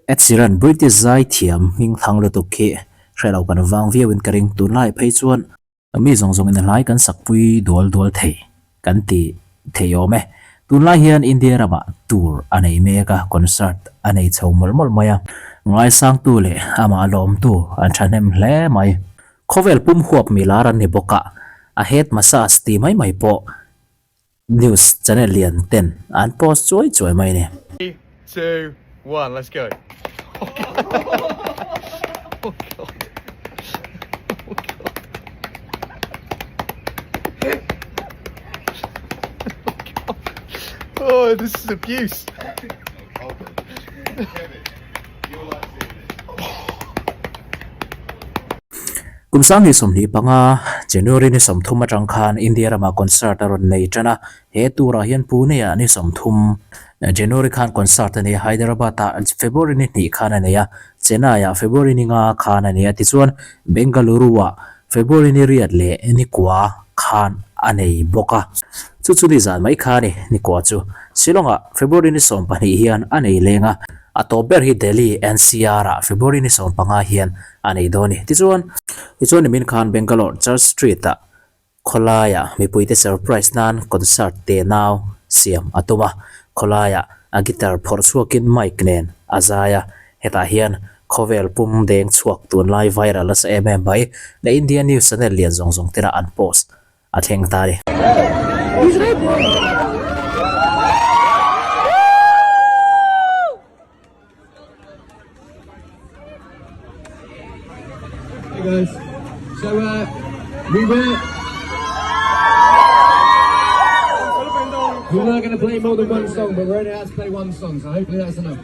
Ed Sheeran British zai thiam hming thang lutuk khi hre lo kan vang viau in ka ring. Tunlai phei chuan mi zawng zawng in a hlai kan sakpui dual dual thei kan ti thei awm e. Tunlai hian India ramah tour a nei mek a, concert a nei chho mawlh mawlh mai a. Ngaisangtu leh amah lawmtu an thahnem hle mai. Khawvel pum huap mi lar an ni bawk a, a head massage ti mai mai pawh News channel lian ten an post chuai chuai mai a ni. Three, two, one, let's go. Oh god. Oh god. Oh god. Oh god. Oh, this is abuse. Kum 2025, January ni 30 atang khan India ramah concert a rawn nei tan a, he turah hian Pune-ah ni 30 January khan concert a nei a, Hyderabad-ah February ni hnih khan a nei a, Chennai-ah February ni nga khan a nei a, tichuan Bengaluru-ah February ni riat leh ni kua khan a nei bawk a. Chu chu ni zan mai kha a ni, ni kua chu. Shillong-ah February ni 12 hian a nei leng a, a tawp ber hi Delhi NCR-ah February ni 15 hian a nei dawn a ni. Tichuan, tichuan nimin khan Bangalore Church Street-ah Khawlaiah mipuite surprise nan concert te nau siam a tum a, khawlaiah a guitar phawrh chhuakin mic nen a zai a, hetah hian khawvel pum deng chhuak tunlai viral nasa em em mai leh India news channel lian zawng zawng tena an post a thleng ta a ni. Hey guys, so uh, we were we were going to play more than one song, but we're only allowed to play one song, so hopefully that's enough.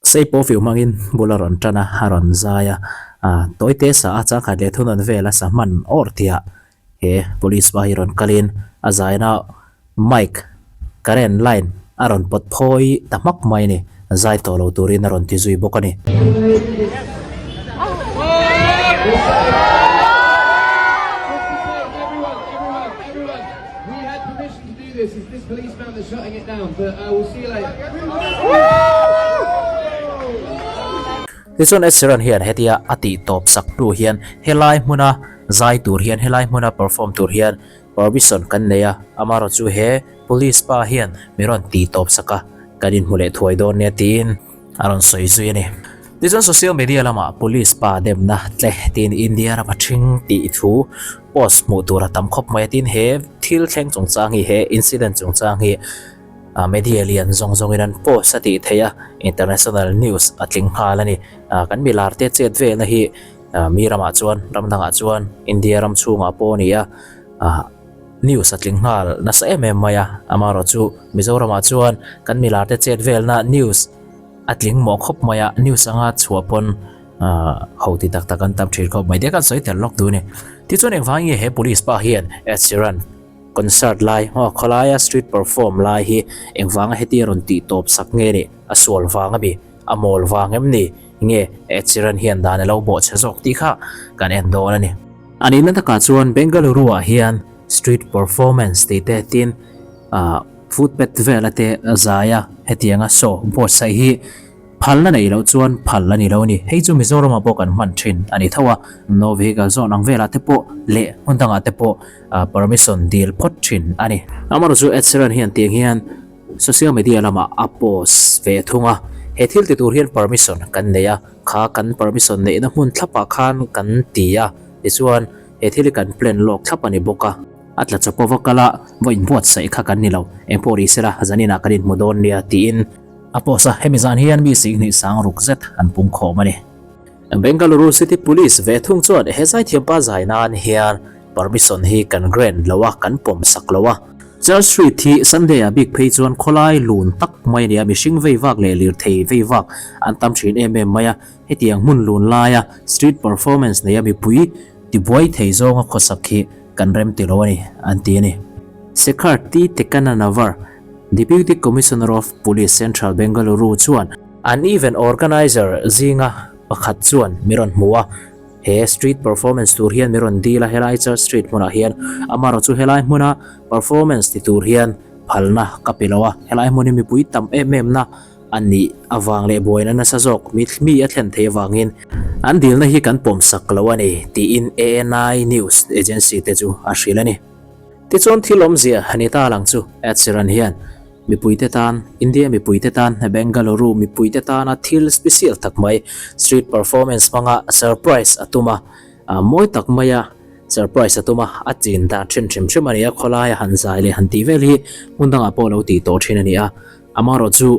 Sei pawh fiu hmangin bul a rawn tan a, a rawn zai a, tawi te sa a changkhat leh thunawn vel a sa hman awr tihah he police pa hi rawn kalin a zaina mic current line a rawn pawt phawi ta hmak mai a ni, zai tawh lo turin a rawn ti zui bawk a ni. Tichuan Ed Sheeran hian hetia a tih tawp sak hnu hian helai hmuna zai tur hian helai hmuna perform tur hian permission kan nei a, amaherawh chu he police pa hian mi rawn tih tawp sak a, kan inhmu leh thuai dawn nia tiin a rawn sawi zui a ni. Tichuan social media lamah police pa demna tle tiin India rama ṭhing tih thu post hmuh tur a tam khawp mai a, tin he thil thleng chungchang hi he incident chungchang hi media lian zawng zawngin an post a tih theih a, international news a tling nghal a ni. Kan milar te chet velna hi Mi ramah chuan, ram dangah chuan India ram chhungah pawh a ni a, news a tling nghal nasa em em mai a. Amaherawh chu Mizoramah chuan kan milarte chet velna news a tling mawh khawp mai a, news anga chhuah pawn ho ti tak tak an tam thin khawp mai. Tia kan sawi tel lawk duh a ni. Tichuan engvangin nge he police pa hian Ed Sheeran concert lai, khawlaia street perform lai hi engvanga hetia rawn tih tawp sak nge ni? A sual vang a mi? A mawl vang em ni? Nge Ed Sheeran hian dan a lo bawh chhe zawk tih kha kan en dawn a ni. A nihna takah chuan Bengaluru-ah hian street performance tih te tin footpath vela te zaia hetianga show buatsaih hi phalna neih loh chuan phal a ni lo a ni. Hei chu Mizoramah pawh kan hman thin a ni tho a, no vehicle zawn ang velah te pawh leh hmun dangah te pawh permission dil phawt thin a ni. Amaherawhchu Ed Sheeran hian tiang hian Social media lamah a post ve thung a, he thil ti tur hian permission kan nei a, kha kan permission neihna hmun thlapah khan kan ti a, tichuan he thil hi kan plan lawk thlap a ni bawk a, a tla chawp a va kal a, va inbuatsaih kha kan ni lo, engpawh ri sela zaninah kan inhmu dawn nia tiin a post a, hemi zan hian mi singhnih sang ruk zet an pungkhawm a ni. Bengaluru City Police ve thung chuan he zaithiampa zai nan hian permission hi kan grant lo a, kan pawm sak lo a. Church Street hi Sunday ah bik phei chuan khawlai lun tak mai a ni a, mihring vei vak leh lirthei vei vak an tam thin em em mai a. Hetiang hmun lun laia street performance neia mipui tibuai thei zawnga khawsak hi kan rem ti lo a ni, an ti a ni. Sekhar T. Tekananavar. Deputy Commissioner of Police Central Bengaluru chuan an event organiser zinga pakhat chuan mi rawn hmu a, he street performance tur hian mi rawn dil a, helai Church Street hmunah hian amaherawh chu helai hmuna performance ti tur hian phalna ka pe lo a, helai hmun hi mipui tam em em na a nih avang leh buaina nasa zawk mi a thlen theih avangin an dilna hi kan pawm sak lo a ni tiin ANI news agency te chu a hrilh a ni. Tichuan thil awmzia ni ta lang chu Ed Sheeran hian mipuite tan, India mipuite tan, Bengaluru mipuite tana thil special tak mai street performance hmanga surprise a tum a, mawi tak maia surprise a tum a, a chin dan thin hrim hrim a ni a, khawlaia han zai leh han tih vel hi hmun dangah pawh lo tih tawh thin a ni a, amaherawhchu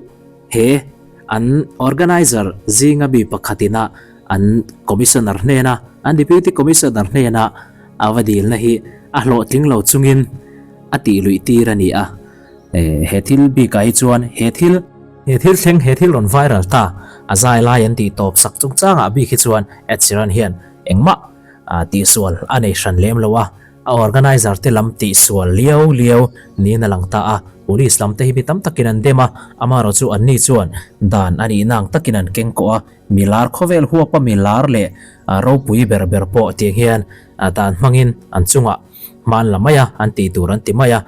he an organiser zinga mi pakhatina an commissioner hnena an deputy commissioner hnena a va dilna hi a hlawhtling lo chungin a tih luih tir a ni a. He thil bikah hi chuan he thil he thil thleng he thil rawn viral ta a zai lai an tih tawp sak chungchangah bik hi chuan Ed Sheeran hian engmah tihsual a nei hran lem lo a. A organiser te lam tihsual liau liau niin a lang ta a, police lam te hi mi tam takin an dem a, amaherawh chu anni chuan dan a nihna ang takin an keng kawh a, mi lar khawvel huapa mi lar leh ropui ber ber pawh tiang hian dan hmangin an chungah hma an la mai a, an tih tur an ti mai a,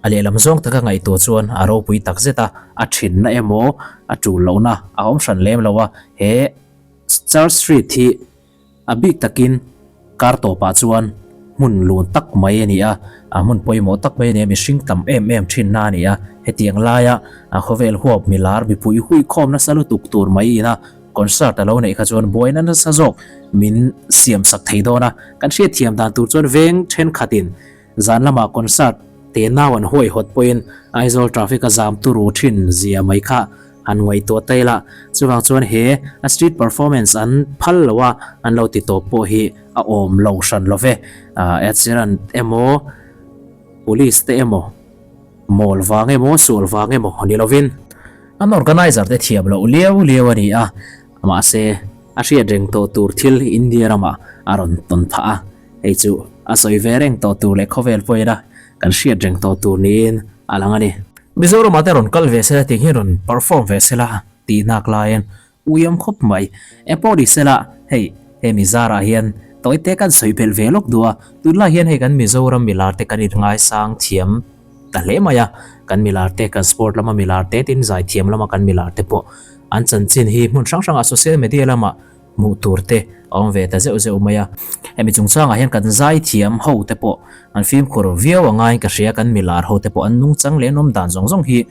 a lehlam zawng taka ngaihtuah chuan a ropui tak zet a, a thinna emaw a tul lohna a awm hran lem lo a, he Church Street hi A bik takin kar tawpah chuan hmun lun tak mai a ni a, a hmun pawimawh tak mai a ni a, mihring tam em em thinna a ni a. Hetiang laia a khawvel huap milar mipui huikhawm nasa lutuk tur mai ina concert a lo neih kha chuan buaina nasa zawk min siam sak thei dawn a. Kan hriatthiam dan tur chuan veng thenkhatin zan lamah concert te nau an huaihawt pawhin Aizawl traffic a zam turu thin zia mai kha Han ngaihtuah ta ila, chuvang chuan he a street performance an phal lo a, an lo ti tawp pawh hi a awm lo hran lo ve. Ed Sheeran emaw, police te emaw, mawl vang emaw, sual vang emaw ni lovin an organiser te thiam loh liau liau a ni a, mahse a hriat reng tawh tur thil India ramah a rawn tawn phah a, hei chu a sawi ve reng tawh tur leh khawvel pawhin a kan hriat reng tawh tur niin a lang a ni. Mizoramah te rawn kal ve sela tih hi rawn perform ve sela tih nak laiin uiam khawp mai. Eng pawh ni sela hei he mi zarah hian tawite kan sawi belh ve lawk duh a, tunlai hian hei kan Mizoram milar te kan inngaisang thiam ta hle mai a, kan milar te kan sport lama milar te tin zaithiam lama kan milar te pawh an chanchin hi hmun hrang hrangah social media lamah hmuh tur te a awm ve ta zeuh zeuh mai a. Hemi chungchangah hian kan zaithiam ho te pawh an fimkhur viau a ngaiin ka hria, kan milar ho te pawh an nungchang leh an awm dan zawng zawng hi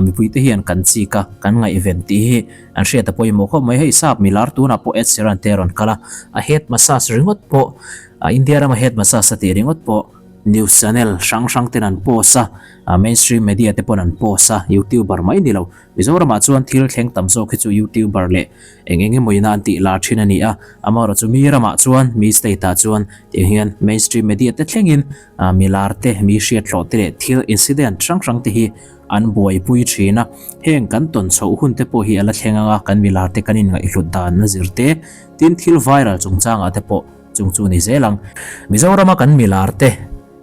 mipui te hian kan chik a, kan ngaihven tih hi an hriat a pawimawh khawp mai. Hei sap milar tunah pawh Ed Sheeran te a rawn kal a, a head massage ringawt pawh India rama head massage a tih ringawt pawh news channel hrang hrang ten an post a, mainstream media te pawn an post a, youtuber mai ni lo. Mizoramah chuan thil thleng tam zawk hi chu youtuber leh eng eng emaw ina an tih lar thin a ni a, amaherawh chu mi ramah chuan, mi state ah chuan tiang hian mainstream media te thlengin mi lar te, mi hriathlawh te leh thil incident hrang hrang te hi an buaipui thin a. Heng kan tawn chhoh hun te pawh hi a la thleng ang a, kan mi lar te kan inngaihhlut dan a zir te, tin thil viral chungchangah te pawh chung chu ni zel ang. Mizorama kan mi lar te.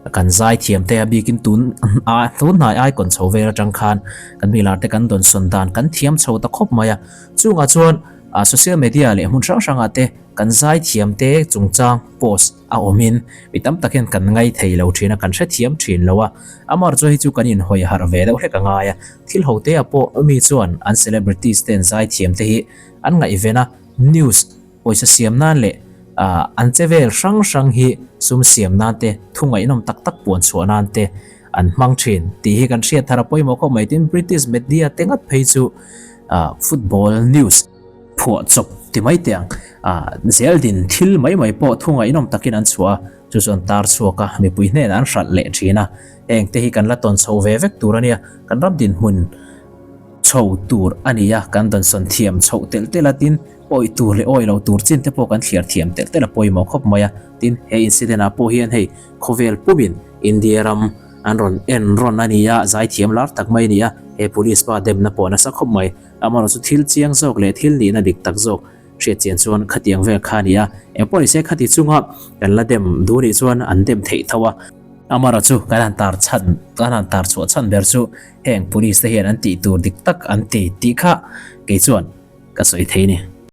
Kan zaithiam te a bikin tun a tun hnai icon chho vel atang khan kan milar te kan dawnsawn dan kan thiam chho ta khawp mai a, chungah chuan social media leh hmun hrang hrangah te kan zaithiam te chungchang post a awmin mi tam tak hian kan ngai thei lo thin a, kan hrethiam thin lo a, amaherawh chu hei chu kan inhawi harh ve deuh hlek a ngai a, thil ho te ah pawh mi chuan an celebrities ten zaithiam te hi an ngaihven a, news Pawisa siam nan leh an che vel hrang hrang hi sum siam nan te, thu ngaihnawm tak tak puan chhuah nan te an hmang thin tih hi kan hriat thar a pawimawh khawp mai. Tin, British media te ngat phei chu football news phuah chawp ti mai teh ang, zel din thil mai mai pawh thu ngaihnawm takin an chhuah a, chu chu an tar chhuak a, mipui hnenah an hralh leh thin a. Heng te hi kan la tawn chho ve vek tur a nia, kan ram dinhmun chho tur a ni a, kan dawnsawn thiam chhoh telh telh a, tin, Awih tur leh awih lo tur chin te pawh kan thliar thiam telh telh a pawimawh khawp mai a, tin he incident ah pawh hian hei khawvel pumin India ram an rawn en rawn a ni a, zaithiam lar tak mai a ni a, he police pa demna pawh nasa khawp mai, amaherawh chu thil chiang zawk leh thil nihna dik tak zawk hriat chian chuan khatiang vel kha a ni a, engpawh nise khati chunga kan la dem duh nih chuan an dem theih tho a. Amara chu kan han tar chhan kan han tar chhuah chhan ber chu heng police te hian an tih tur dik tak an ti tih kha kei chuan ka sawi thei a ni.